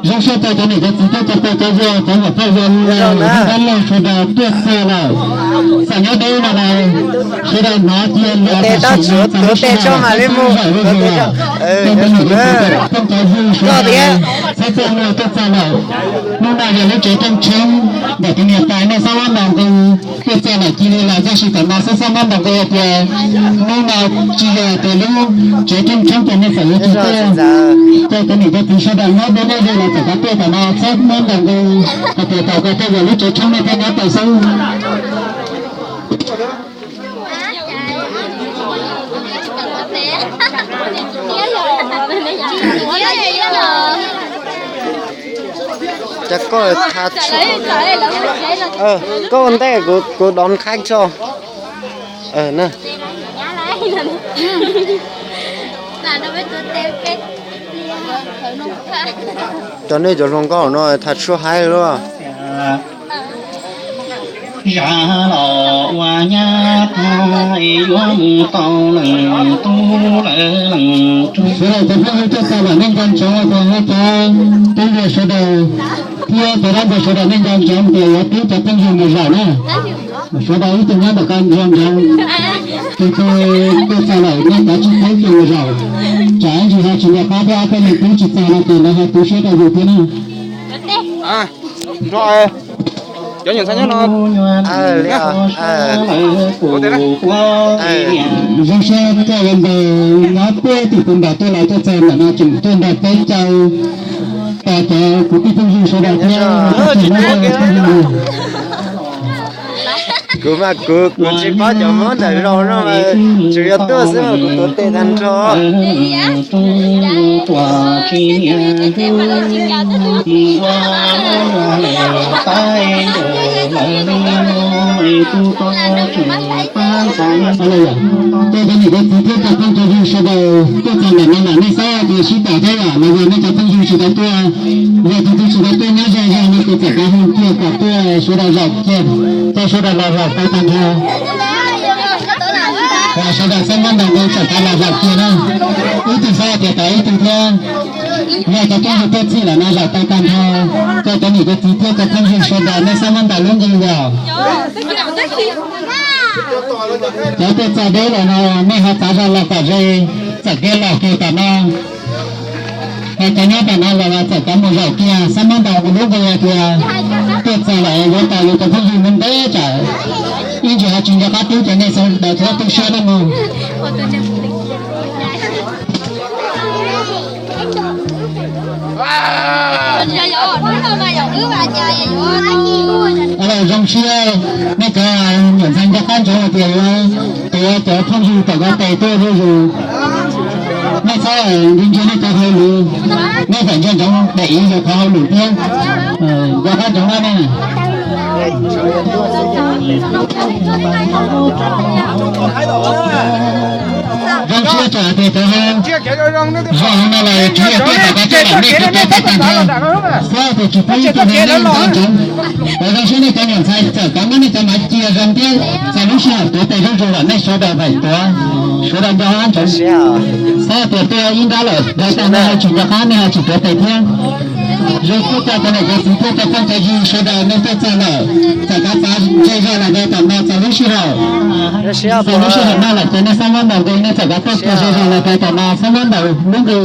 Zoo siab rau cov niam cov txiv thiab cov pog cov yawg cov muam phauj yawg dab laug sawv daws tuaj txog lawm. Xam nyob deb no los sawv daws hnov cia li tam sim no txog lub sij hawm peb zawm zuj zus lawm. Cov niam cov txiv cov phooj cov ywg sawv daws txhob txaj muag tuaj txog lawm. Hnub no yog lub tsev rooj tshoob ntawm tus niam tais, nej xob muab ntaus nqi tuaj txog lawm cia li los, tab sis tam no xob xob muab ntaus nqi hais tias hnub no tsis yog tias lub tsev rooj tshoob ces nej txawm yuav tsis tuaj. Cov niam cov txiv sawv daws nyob deb nyob ze los txawm kav tuaj tam no xob muab ntaus nqi hais tias thaum kawg tuaj yog lub tsev tshoob nej thiaj nyob tau xwb. Cas koj, koj ua ntej, kuv đón khách tso. Cov nej cov hluas nkauj no tham tshuab haib luaj. Zam los ua nyab tag yuav mus tau leej tub lawm leej tub. Sawv daws cov phooj ywg tuaj txog lawm nej nco ntsoov tias nej cov tub ntsuag sawv daws thiab cov dab ntxwg sawv daws nej nco ntsoov tias yuav pub cov phooj ywg mus zaum na. Sawv daws ib tug nyob ntawm ko nco ntsoov, tus twg tuaj txog lawm nej kav tsij pub kiag mus zaum. Tsam ib ntsis ho tsis nco qab thiab ob peb leeg pub tsis txog no ces lawv ho tu siab rau yus thiab na. Cov nyuam ntxhais nyob no. Zoo siab coj ua npawg nyob peb tim tus nram tuaj los tuaj txog ntawm no tseem tuaj nrog peb caw tos cov kwv tij phooj ywg sawv daws thiab. Kuv mas kuv, kuv tsis paub cov Hmoob ntawm zos no mas, tsuas yog tuaj xwb mas kuv tuav tes tag nrho. Cov niam cov txiv thiab cov phooj cov ywg sawv daws tuaj txog ntawm no lawm, nej xob tias sib tham thiab yom, los yog nej cov phooj ywg tsis tau tuaj, yog tus twg tsis tau tuaj nyob ze zog no ces txawm kav hwv kiag kom tuaj sawv daws zaum kiag, tau sawv daws los zaum tau tag nrho. Sawv daws xob muab ntaus nqi txawm kav los zaum kiag na. Ib tug xob tias tau ib tug thiab. Yog cov phooj ywg tuaj txhij lawm no zaum tau tag nrho. Cov niam cov txiv thiab cov phooj ywg sawv daws nej xob muab ntaus lub nqi yom. Cov tuaj txog deb lawm no nej ho txav zog los kom ze, txawm kiag los kiag tom no. Ho cov nyob tom no los txawm kav mus zaum kiag, xob muab ntaus lub nqi hais tias tuaj txog lawm yuav tau yus cov phooj ywg ntev ntev tsam ib ntsis ho tsis nco qab pub ces nej sawv daws thiaj tu siab na mog. Zoo siab nej cov niam ntxhais nco qab ntsoov hais tias yuav tuav cov phooj ywg tom ko tes tuaj zuj zus. Nej txhob ntsia ntsia nej cov hauj lwm, nej feem ntsia ntsoov daim iv yog qhov hauj lwm thiab. Nco qab ntsoov na nej. Zoo siab tsam hais tias cov hauj, zoo no los tsuav yog tuaj tom ko tuaj lawm nej cov tuaj tag tag nrho, xob tias tsis pub ib tug zoo ntsoov. Zoo siab nej cov niam ntxhais txawm kav muab nej cov mav cia zoo thiab txog lub sij hawm tuav tes zuj zus lawm nej sawv daws feem tuav, sawv daws nco qab ntsoov. Xob tias tuaj ib nrab lawm ntawd tag nej ho tsis nco qab nej ho tsis tuav tes thiab. Zoo siab cov niam cov txiv thiab cov phooj cov ywg sawv daws nej tuaj txog lawm, txawm kav txav ze zog los rau tom no txog lub sij hawm, txog lub sij hawm no lawm ces nej xob muab ntaus nqi, nej txawm kav tuaj txog ze zog los rau tom no xob muab ntaus lub nqi.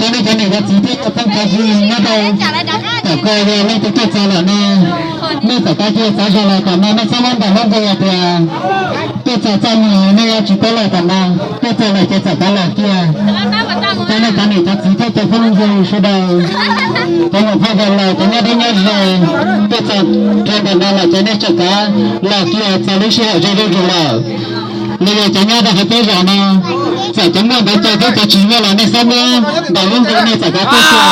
Cov nej cov niam cov txiv thiab cov phooj cov ywg nyob rau tom ko yog leej twg tuaj txog lawm no, nej txawm kav cia txav zog los tom no, nej xob muab ntaus lub nqi hais tias tuaj txog txoj me nej yuav tsis pub los tom no, tuaj txog lawm ces txawm kav los kiag. Cov nej cov niam cov txiv thiab cov phooj ywg sawv daws, cov muam phauj yawg laus cov nyob deb nyob ze, tuaj txog rau ntawm no lawm ces nej txawm kav los kiag txog lub sij hawm zoo zuj zus lawm. Los yog cov nyob rau hauv peb zos no, txawm cov muaj ntawv cai thiab cov tsis muaj los nej xob muab ntaus lub nqi, nej txawm kav tuaj txog,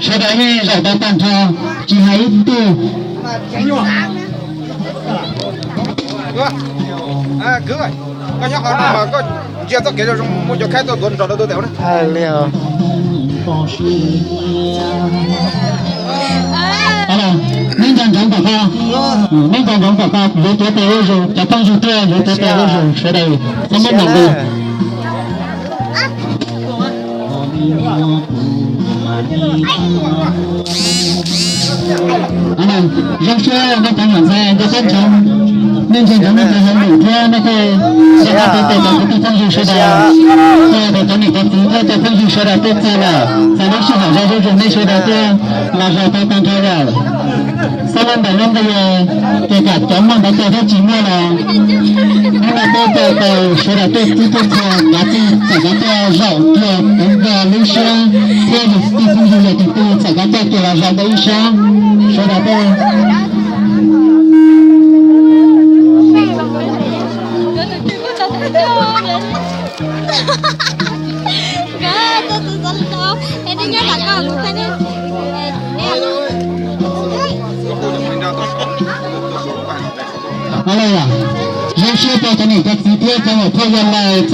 sawv daws yeej zaum tau tag nrho, tsis hais ib tug. Neb Ntsoov kom koj, nej nco ntsoov kom koj yuav tuav tes ua zoo, cov phooj ywg thiab yuav tuav tes ua zoo sawv daws txhob muab ntaus nqi. Zoo siab nej cov niam ntxhais nco qab ntsoov, nej ntsia ntsoov nej cov hauj lwm thiab nej tej nco qab tuav tes cov kwv tij phooj ywg sawv daws, cov niam cov txiv thiab cov phooj ywg sawv daws tuaj txog lawm, txog lub sij hawm zoo zoo nej sawv daws tuaj los zaum tau tag nrho lawm. Xob lab ntaus lub nqi, kheev kom cov muaj ntawv cog thiab tsis muaj los hnub no peb coj tau sawv daws tuaj txhua txhua kav txij txawm kav tuaj zaum kiag tus npog lub siab thiab yus tus phooj ywg yog tus twg txawm kav coj kiag los zaum ntawm ib sab. Sawv daws tuaj. Zoo siab rau cov niam cov txiv thiab cov muam phauj yawg laus.